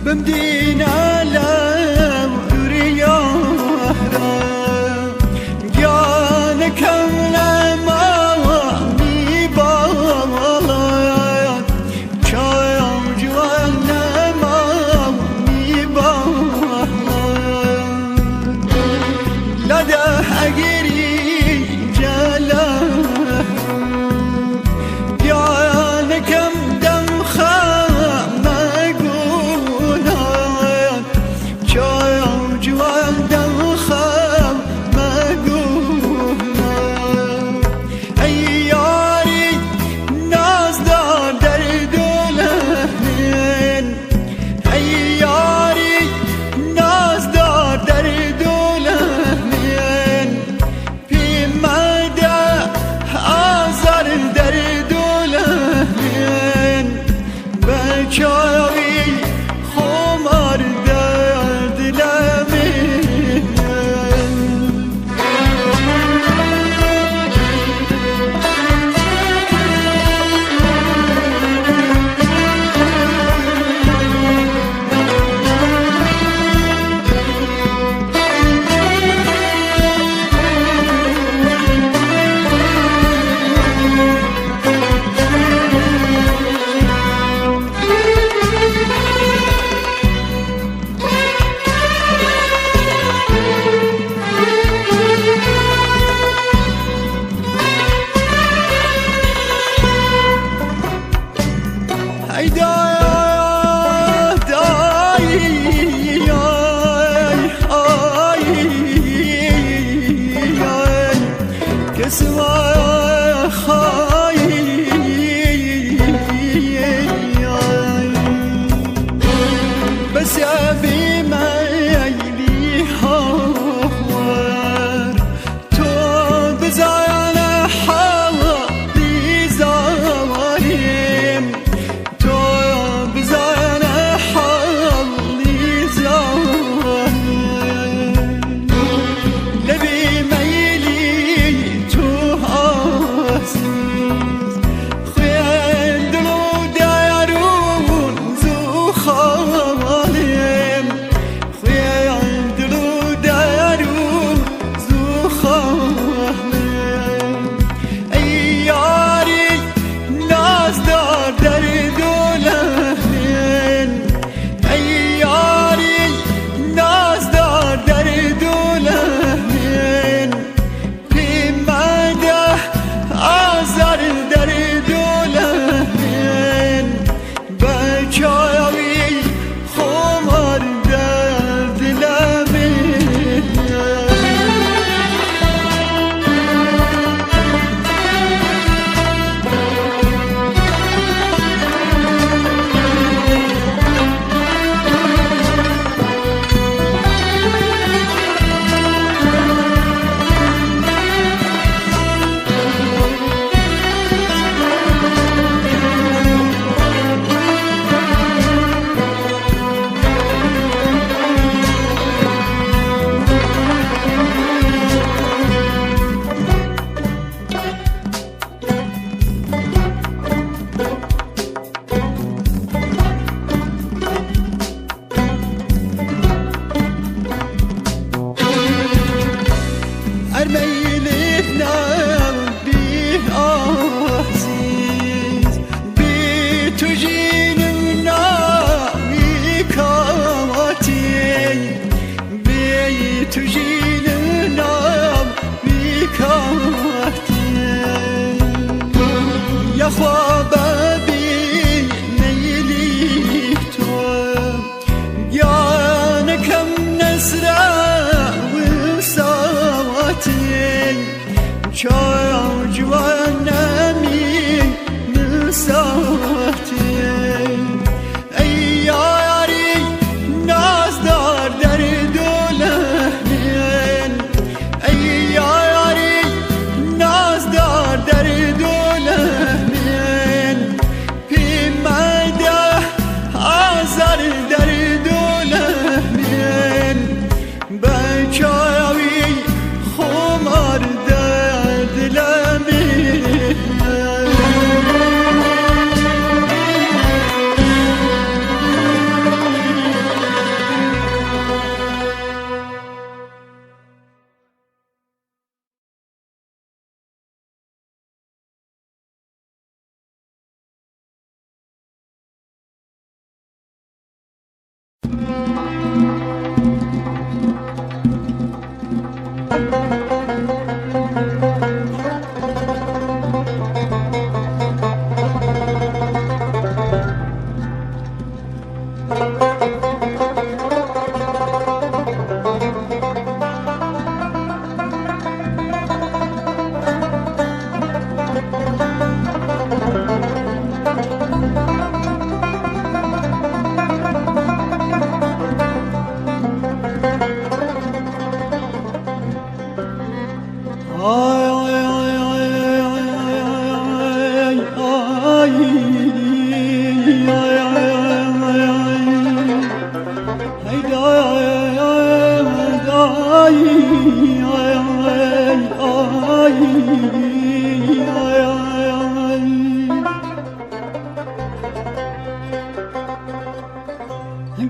بمدينا لو رياهرا گیانکم لە مامی باڵات چاو جوان لە مامی باڵات لەدە ئەگیری جەلە گیانکم دەم خەمە گونات چاو جوان دەم خەمە گونات ئەی یاری نازدار دەرد و لەهمێن ئەی یاری نازدار دەرد و لەهمێن پیمەدە ئازار دەرد و لەهمێن بە چاوی خۆمار دەرد لەمێن. ئەی دای ئای ئای کەسوا خای بەس بێمەیلی هاوار تۆ بزانە حاڵی زاریم تۆ بزانە حاڵی زاریم لەبێ مەیلی تۆ ئازیز خوێن دڵ و دارون زوو خاڵیم خوێن دڵ و دارون زوو خاڵیم ئەی یاری نازدار دەرد و لەهمێن ئەی یاری نازدار دەرد و لەهمێن پیمەدە ئازار دەرد و لەهمێن بە چاوی خۆمار دەرد لەمێن. ئەرمەیلت ناو بی ئازیز بی توژینم ناوی کاتی بی توژینم ناو بی کاتی یاخوا بەبی مەیلی تۆ گیانەکەم نەسرە وساوەتی چاو جوانەمی نساتی ئەی یاری نازدار دەرد و لەهمێن ئەی یاری نازدار دەرد و لەهمێن پیمەدە ئازار دەرد و لەهمێن بە چاوی خۆمار دەرد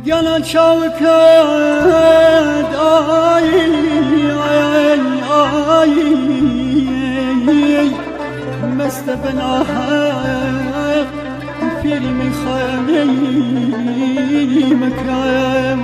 گەلە چاوکەت ئای ئای ئای مەستە بەناهەق فێری مەیخانەی مەکەم.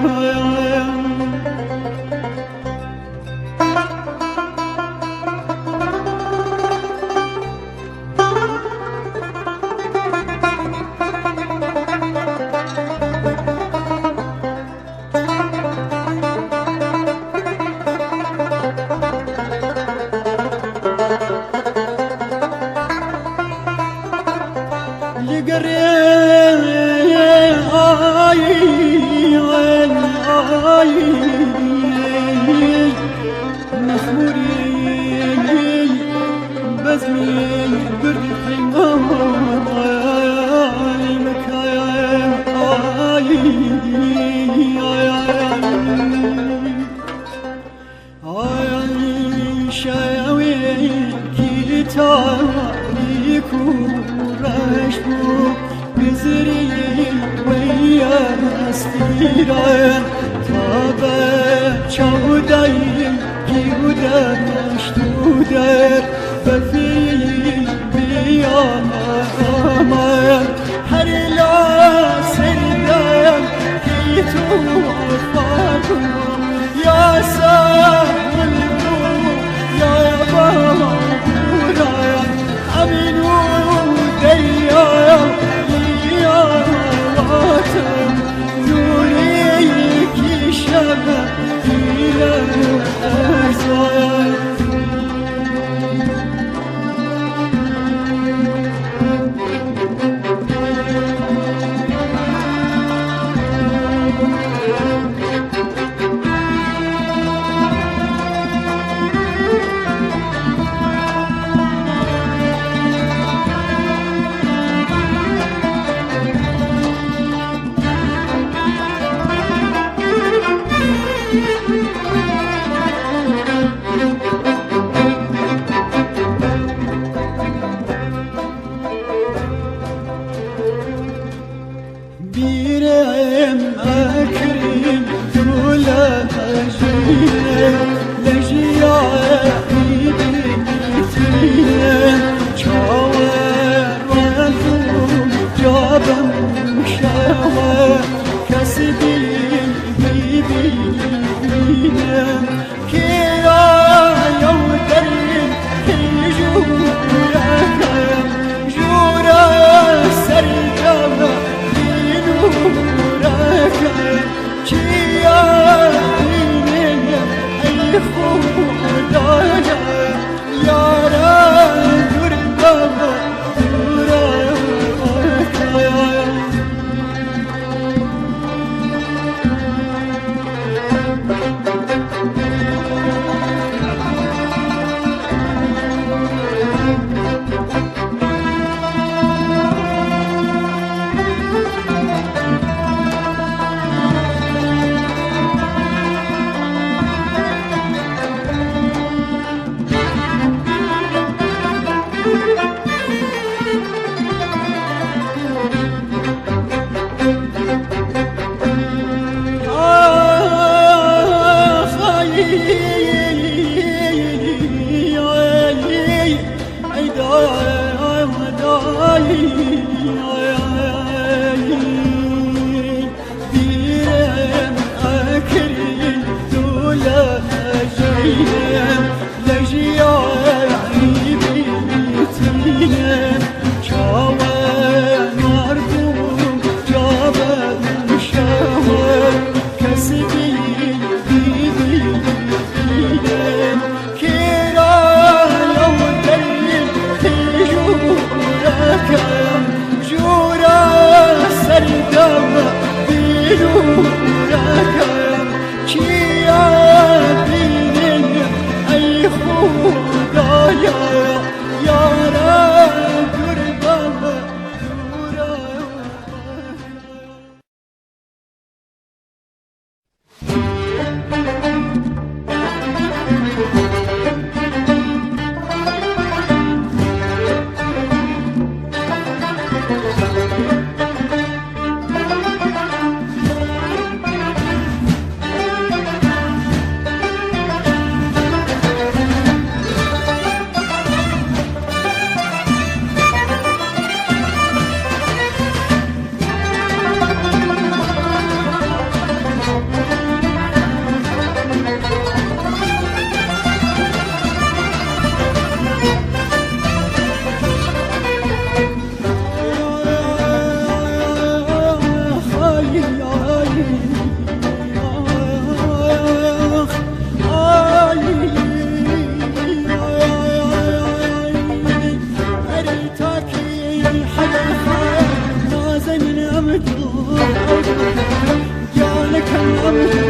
گیانەکەم ئەمرو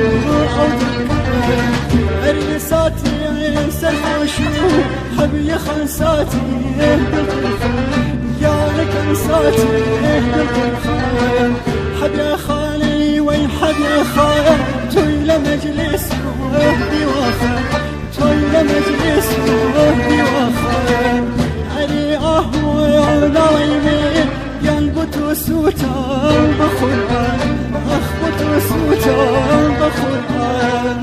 ئەو دڵکەم ئەری ساتی سەرخۆشی حەبی خەنساتی گیانەکەم ساتی دڵخان حەبیا خانەی وەی حەبیا خان توی لە مەجلیس دیواخە توی لە مەجلیس دیواخە ئەری ئاهوی ناڵی گیان بۆ تۆ سووتان بە قوربان ئەخ بۆ تۆ سووتان بە قوربان.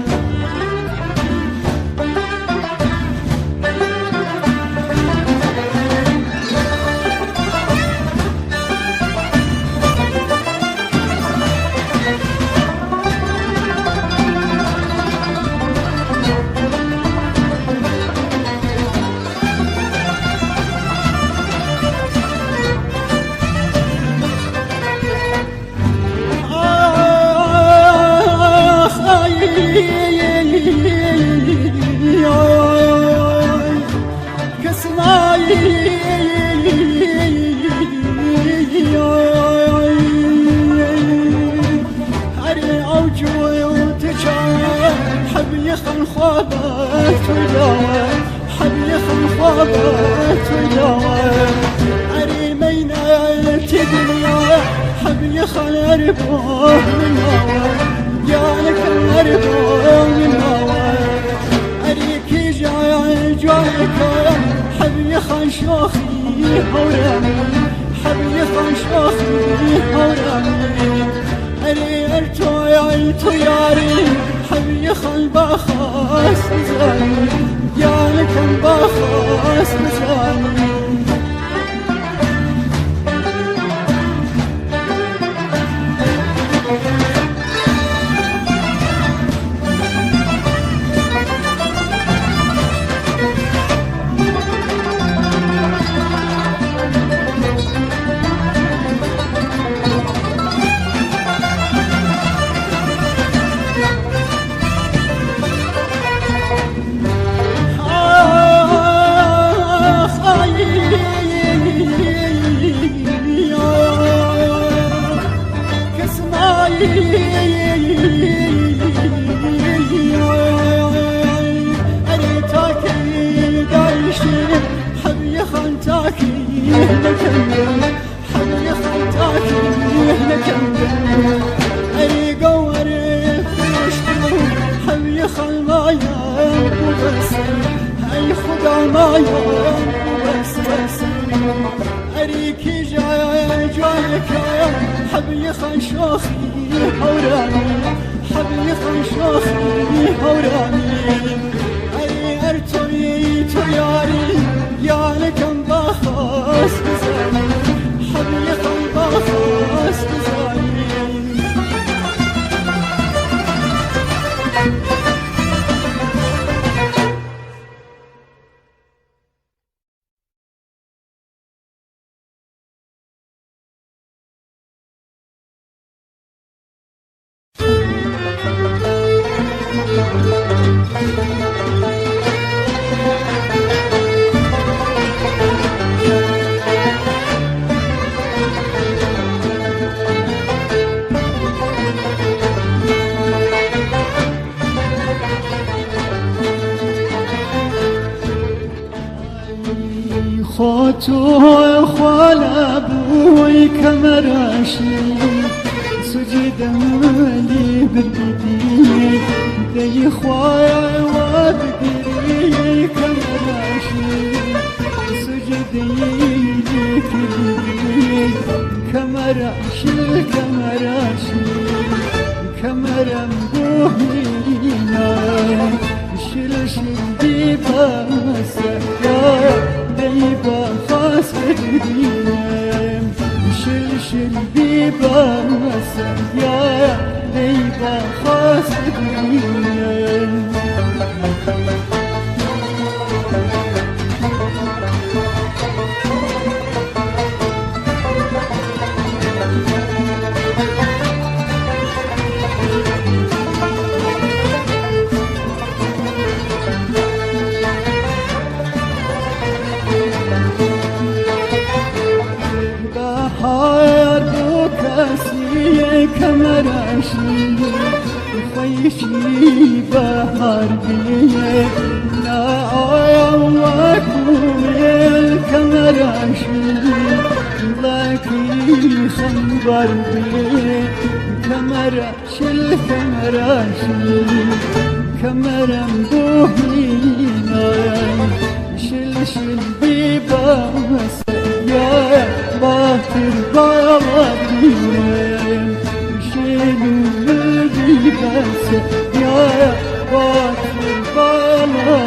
کەمەراشی خۆیشی بەهار بێ ناوەکوێل کەمەراشی دڵەکی خەمبار بێ کەمەرە شل کەمەراشی کەمەرم بۆ هینای شل شل بی بەس یا باتر باڵا شل بی بەس یا باتر باڵا.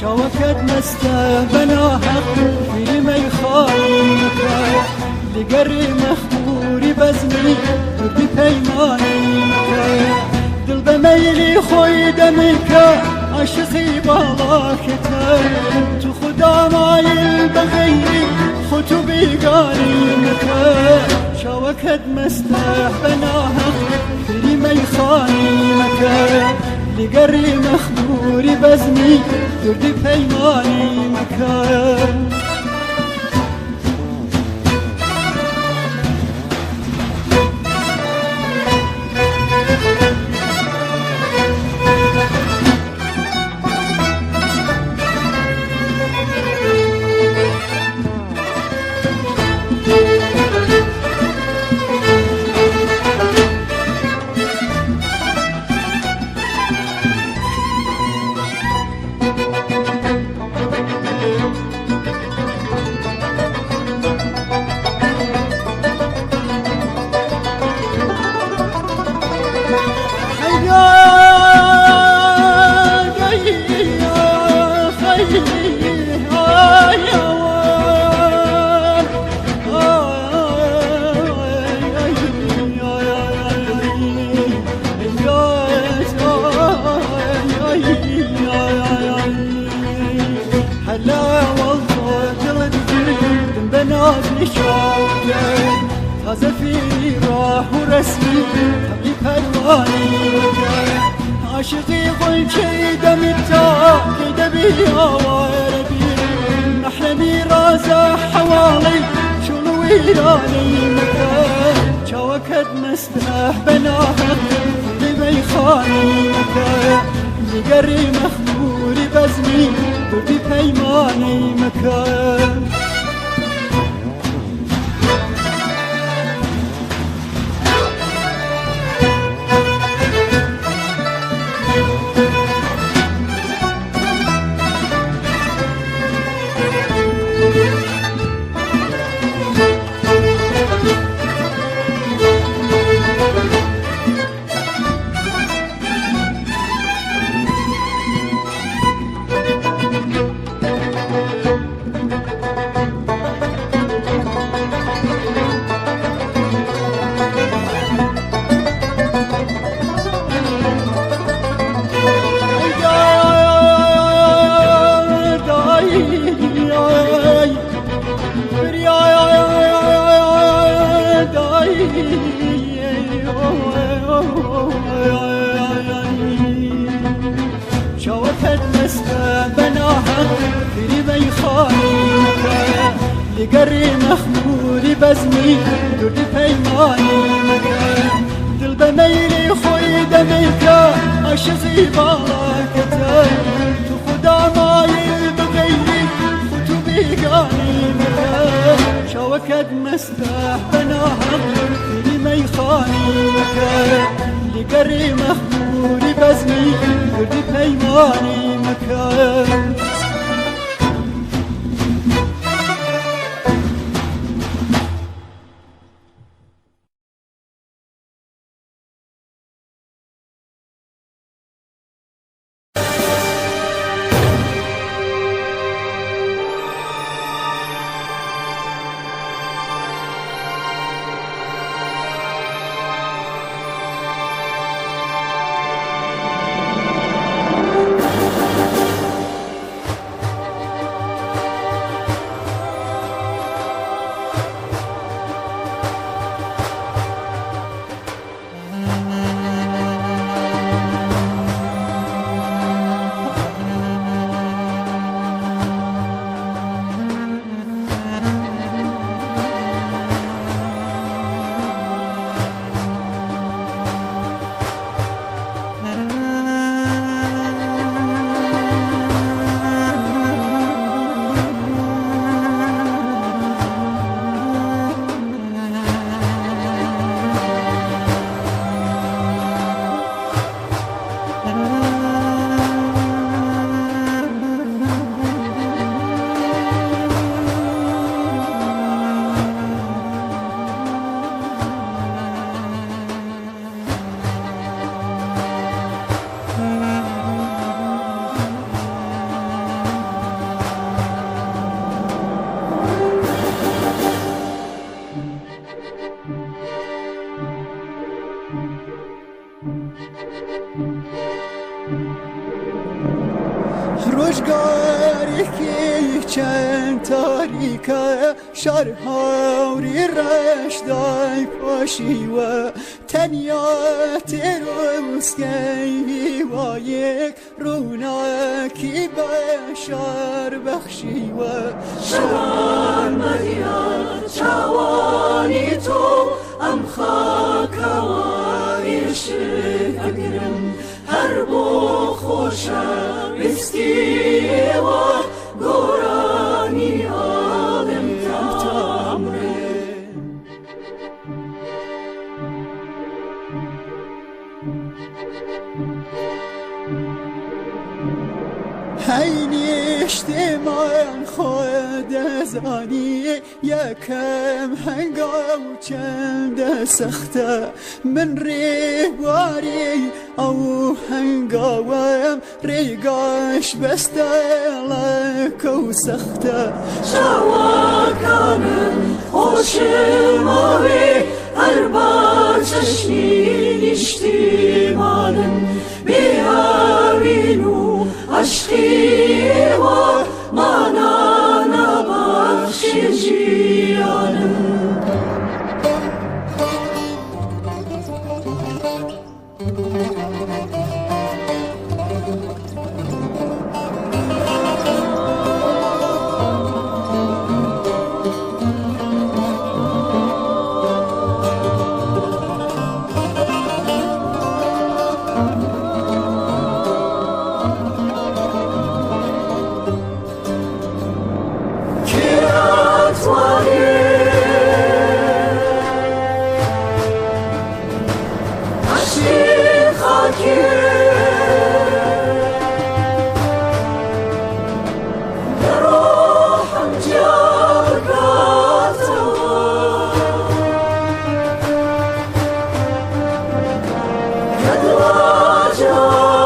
چاوەکەت مەستە بەناهەق فیری مەیخانی مەکە لەگەڕی مەخموری بەزمی دوردی پەیمانی مەکە دڵ بە مەیلی خۆی دەمیکە عاشقی باڵاکەتە تو خدا مایل بە غەیری خۆت و بیگانی مەکە چاوەکەت مەستە بەناهەق فیری مەیخانی مەکە لەگەڕی مەخموری بەزمی دوردی پەیمانی مەکە. تازه فیری راه و رسمی تبی پروانی عاشقی غنچه دمتا كي آواربي محرمي رازا حوالي شلو ويراني مكان چاوەکەت مەستە بەناهەق فیری مەیخانی مەکە لەگەڕی مەخموری بەزمی دوردی پەیمانی مەکە. چاوەکەت مەستە بەناهەق فیری مەیخانی مەکە لەگەڕی مەخموری بەزمی دوردی پەیمانی مەکە دڵ بە مەیلی خۆی دەمیکە عاشقی باڵاکەتە تو خدا مایل بە غەیری خۆت و بیگانی مەکە. مەکەت مەستە بەناهەق فێری مەیخانی مەکە لەگەڕی مەخموری بەزمی دردی پەیمانی مەکە. ڕۆژگارێکی چەند تاریکە شار هاوری ڕەش دای پۆشیوە تەنیا تێرۆسکەی هیوایەک ڕووناکی بە شار بەخشیوە. شەوان مەدیار چاوانی تۆ ئەم خاکەوە ئێشک ئەگرم هەر بۆ خۆشە ویستی ئێوە گۆرانی ئاڵێم تا ئەمرێ. هەی نیشتمان خۆ دەزانی یەکەم هەنگاو چەندە سەختە من ڕێبواری ئەو هەنگاوەم ڕێگاش بەستەڵەکە و سەختە. چاوەکانم خۆشماوێ هەر بە چەشنی نیشتیمانم بێ ئاوین و عەشقی ئێوە مانا نابەخشێ ژیانم. کێ ئەتوانێ عەشقی خاکێ لە ڕۆحم جیا بکاتەوە؟ کە دواجار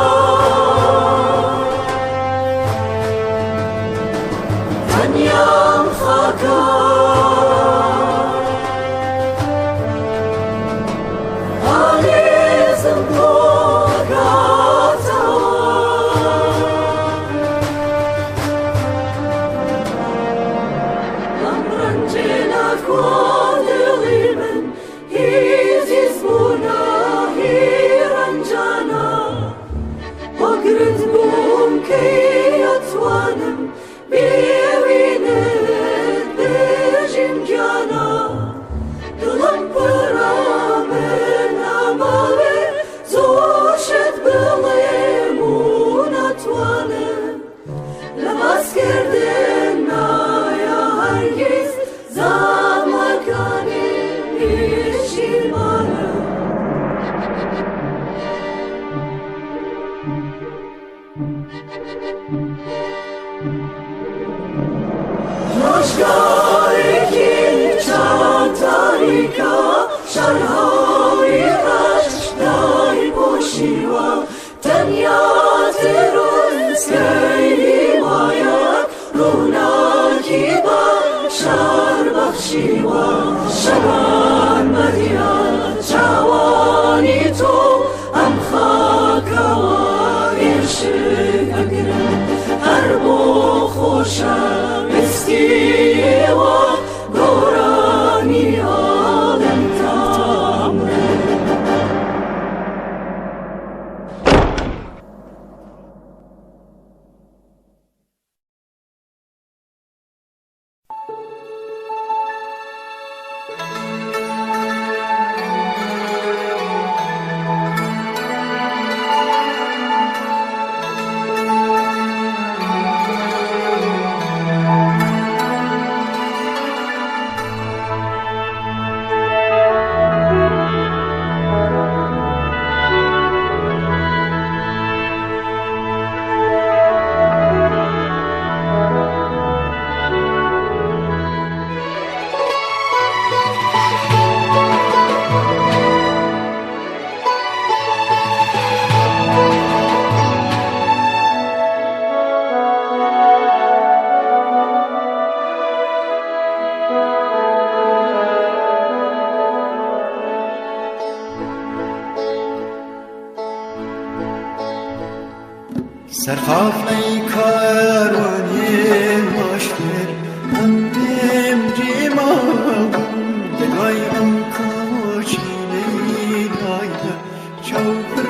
تەنیام خاکە ئاوێزم بۆ ئەکاتەوە. ئەم ڕەنجێنە کوا دڵی من هی زیزبوونە هی ڕەنجانە هۆگرت بووم کەی ئەتوانم بێوینت بژیم گیانە دڵم پڕە من ئەمەوێ زۆر شت بڵێم و ناتوانم لە باسکردن نایە هەرگیز زەمانە. شیوە شەوان بەدیار چاوانی تۆ ئەم خاکەوە ئێشک ئەگرم هەر بۆ خۆشەویستی ئێوە گۆرانی ئاڵێم تا مردن. سەرقافلەی کاروانی باشتر ئەم دێم جێماوم لەدوای ئەم کۆچینەی لایە چاو پڕ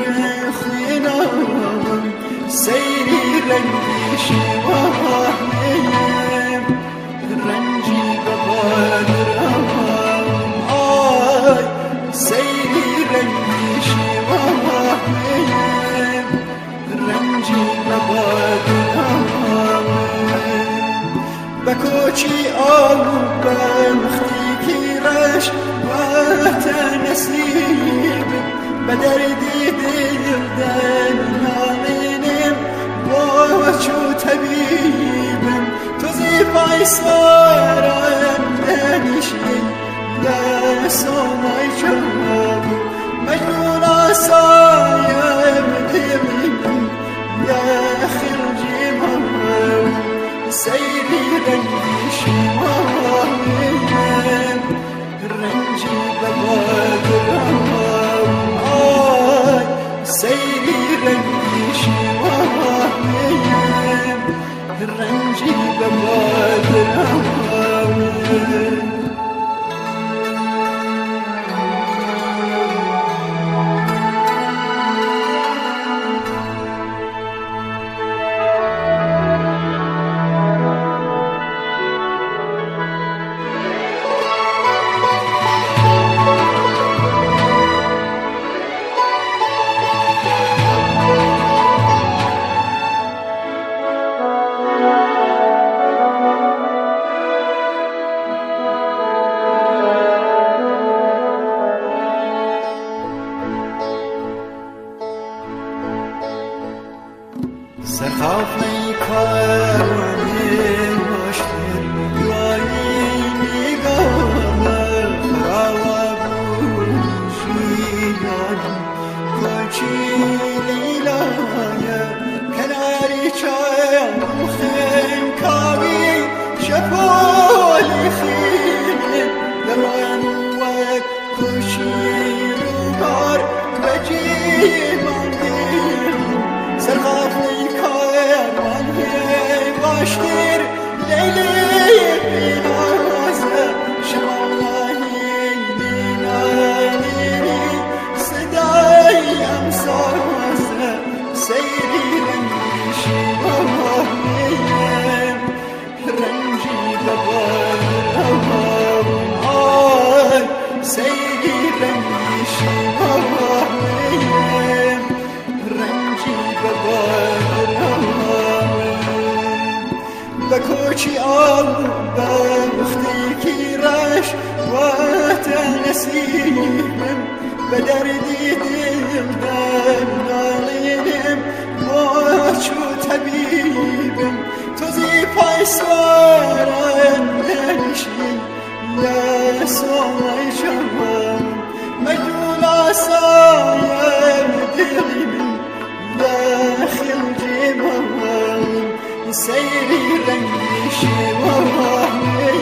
خوێناوم سەیری ڕەنگی شێوانیم ڕەنجی بەبادراوم ئای سەیری ڕەنگی شێوانیم ڕەنجی بەبادراوم بە کۆچی ئاو و بە مختێکی ڕەش واتە نەسیبم بە دەردی دڵ دەناڵێنم بۆ چوو تەبیبم تۆزی پای ساران دەنیشی لە سۆمای چاوم مەجنون ئاسایم دەبینم داخل جێماوم سەیری ڕەنگی شێوانیم ڕەنجی بەبادراوم ئای سەیری ڕەنگی شێوانیم ڕەنجی بەبادراوم. سەرقافلەی کاروانی باشتر دوایی نیگامە خراوە بوو ژیانم کۆچی لەیلایە کەناری چاوم خنکاوی شەپۆلی خینێ دەڕۆن وەک کۆچی ڕووبار بەجێمان دێن سەرقافلەی کاروان باشتر لەیلی بینازە شەماڵی بینالێنی سدای ئەم سازە سەیری ڕەنگی شێوانیم ڕەنجی بەبادراوم ئای سەیری ڕەنگی شێوانیم ڕەنجی بەبادراوم بە کۆچی ئاو بە مختێکی ڕەش واتە نەسیبم بە دەردی دڵ دەناڵێنم بۆ چوو تەبیبم تۆزی پای سواران دەنیشی لە سۆمای چاوم مەجنون ئاسایم دڵی من داخل جێماوم سەیری ڕەنگی شێوانیم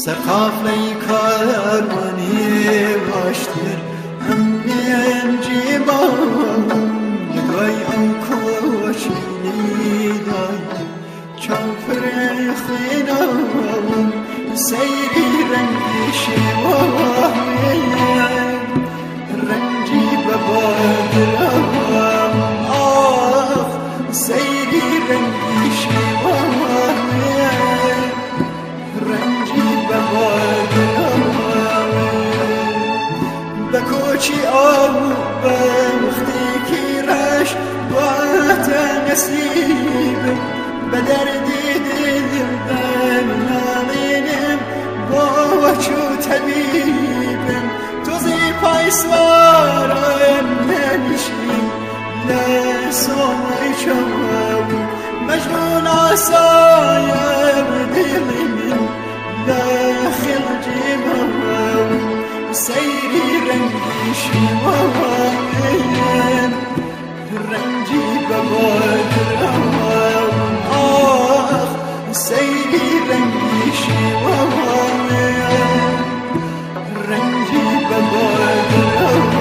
سەرقافلەی کاروانی باشتر ئەمنێن جێباوم لە دوای ئەو کۆچی دایکم چاو پڕێ خوێناوم سەیری ڕەنگی شێواوێ ڕەنجی بە بادراوم ئاخ سەیری ڕەنگی شێواوێ ڕەنجی بە بادراوم بە کۆچی ئاو بە وەختێکی ڕەش دواتە نەسیبم بە دەردی دڵم بە مناڵێنم بۆ چوو تەبیبم تۆزی پای سوارم نەنیشیم لە سۆمای چاوم مەجنون ئاسایم دڵی من لە خڵجی باوم سەیری ڕەنگی شێواوم ڕەنجی بە بادراوم ئاخ سەیری ڕەنگی شێواوم ڕەنجی بە بادراوم.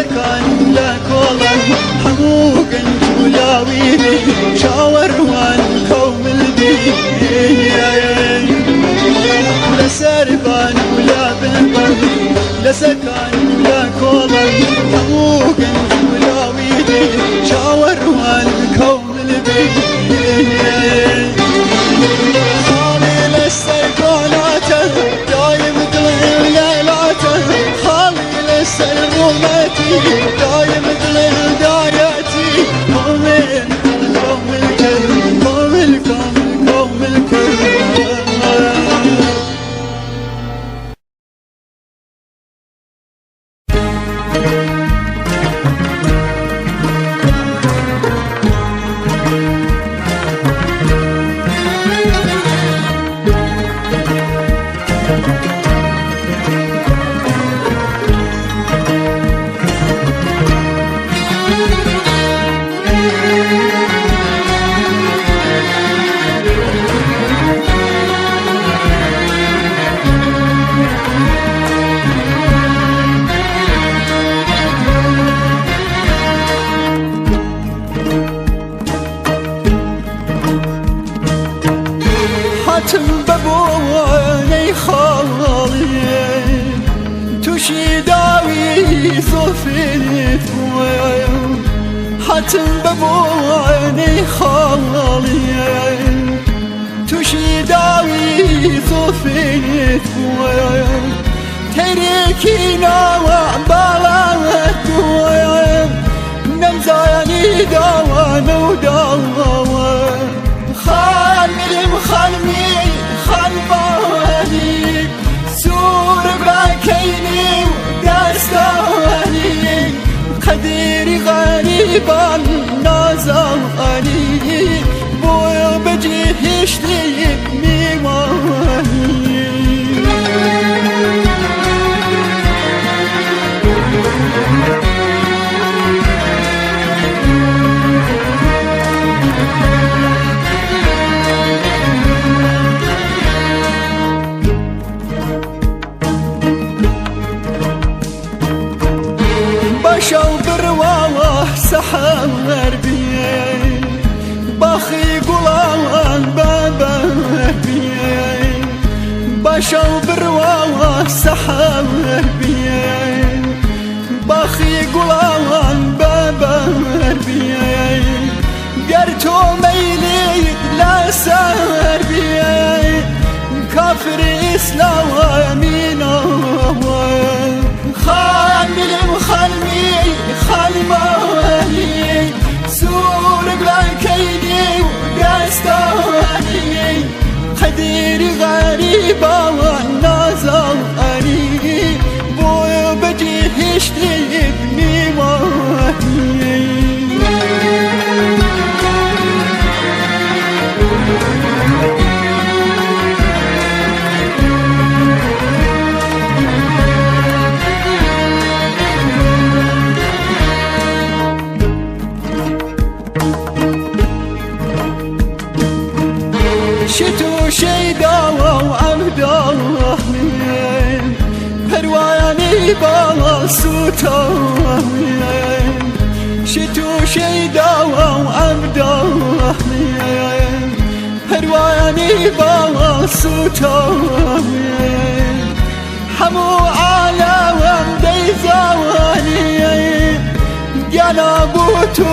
سەکان لە کۆڵان هەموو گەنج و لاوی بی چاوەڕوان کەومل بی لەسەربان و لە بنبان لە سەکان و لە کۆڵان هەموو گەنج و لاوی بی چاوەڕوان کەومل بی خاڵی لەسەر گۆناتە دایم دڵێ لەلاتە خاڵی لەسەر ڕوومەتی دایم دڵێ دایەتی کۆمل کۆمل کرد کۆمل کۆمل کۆمل کرد. هاتم بە بۆنەی خاڵی تووشی داوی زۆفیت بووم هاتم بە بۆنەی خاڵی تووشی داوی زۆفیت بووم تەیرێکی ناوە باڵات بووم نەمزانی داوانە و داوە خانم خانمی خانمانی سوور باکەینی و داستانی قەدیری غەریبان نازانی بۆ بەجێ هێشتی میوانی. باشە و بڕواوە سەحەر بێ باخی گوڵاوان بابەر بێ باشە و بڕواوە سەحەر بێ باخی گوڵاوان بابەر بێ گەر تۆ مەیلیت لەسەر بێ کافر ئیسلامی ناوە خانم خانمی خانمانی سوور بلاکەینی و دەستانی قەدیری غەریباوان نازانی بۆ بەجێ هێشتی میوانی. شت و شەیداوە و عەبداڵین پەروانی باڵا سووتاوین شت و شەیداوە و عەبداڵین پەروانی باڵا سووتاوین هەموو عالەوەم دەیزاوانی گیانا بوو تو